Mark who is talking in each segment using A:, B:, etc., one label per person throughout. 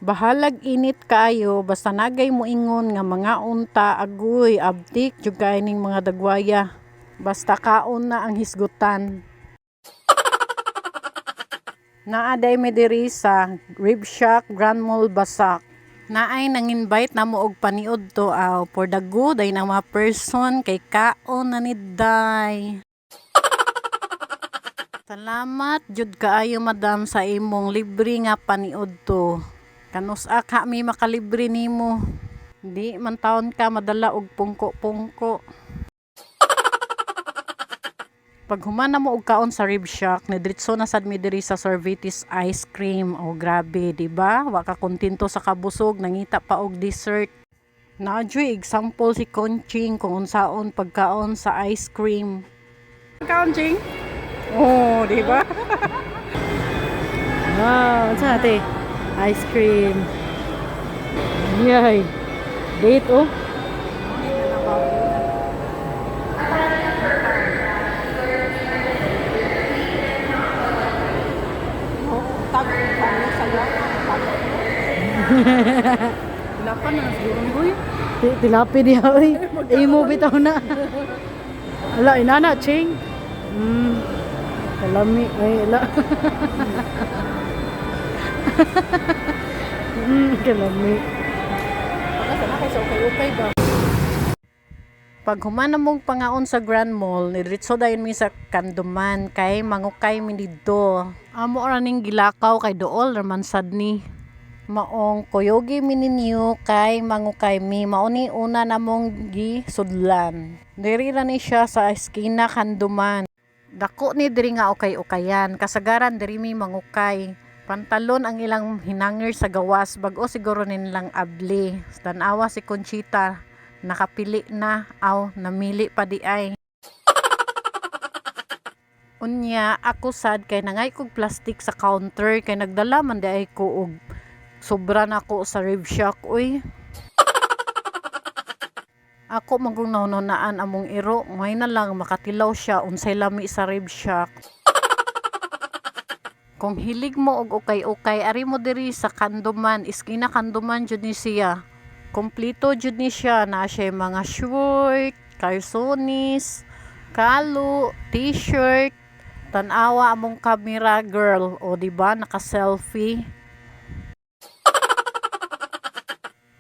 A: Bahalag init kaayo, basta nagay moingon nga mangaon ta, agoy, abtik jud kaayo ning mga dagwaya. Basta kaon na ang hisgutan. Naa day mi diri sa Rib Shack Grand Mall Basak. Naay nang-invite namo og paniud to aw for the good ay ng mga person kay kaon na ni day. Salamat jud kaayo, madam, sa imong libre nga paniud to. Kanus-a ka mi makalibre nimo? Di man taon ka madala og pungko-pungko. Pag human na mo og kaon sa Rib Shack, nidiretso na sad mi diri sa Sorbetes Ice Cream. Oh, grabe, di ba? Wa ka kontento sa kabusog, nangita pa og dessert. Naa juy example si Conching kung unsaon pagkaon sa ice cream. Kaon, Ching? Oh, di ba?
B: Wow, unsa ate? Ice cream. Yay. Date oh.
A: Tilapa na siguro, uy.
B: Tilapi diha oy. Imo bitaw na. Ala, inana ching. Kalami ay ala. Kalami.
A: Sana kay sa ukay-ukay ba? Pag human na mong pangaon sa Grand Mall, nidiretso dayon mi sa Kanduman kay mangukay mi didto. Amo ra ning gilakaw kay dool ra man sad ni. Maong kuyogi mi ninyo kay mangukay mi, mao ni una namong gisudlan. Diri ra ni siya sa eskina Kanduman. Dako ni diri nga ukay-ukayan, kasagaran diri mi mangukay. Pantalon ang ilang hinanger sa gawas, bag-o siguro nilang abli. Tan-awa si Conchita, nakapili na, aw namili pa di ay. Unya, ako sad kay nangay kog plastic sa counter kay nagdala man di ay ko og sobra na ko sa Rib Shack, uy. Ako man kung nahunahunaan among iro, ngay na lang makatilaw siya unsay lami sa Rib Shack. Kung hilig mo og ukay-ukay, ari mo diri sa Kanduman, iskina Kanduman jud ni siya. Kompleto jud ni siya, naa siya mga short, calzones, kalo, t-shirt. Tan-awa among camera girl, o di ba naka-selfie.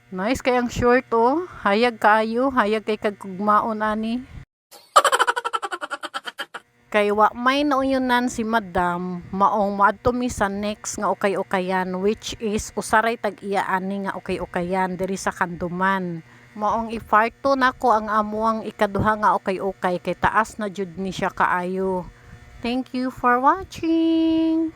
A: Nice kay ang short oh, hayag kaayo, hayag kay kag kugmaon ani. Kay wa may nauyunan si madam, maong moadto mi sa next nga ukay-ukayan, which is usaray tag-iya ani nga ukay-ukayan diri sa Kanduman. Maong i-part 2 nako ang amuang ikaduha nga ukay-ukay kay taas na jud ni siya kaayo. Thank you for watching.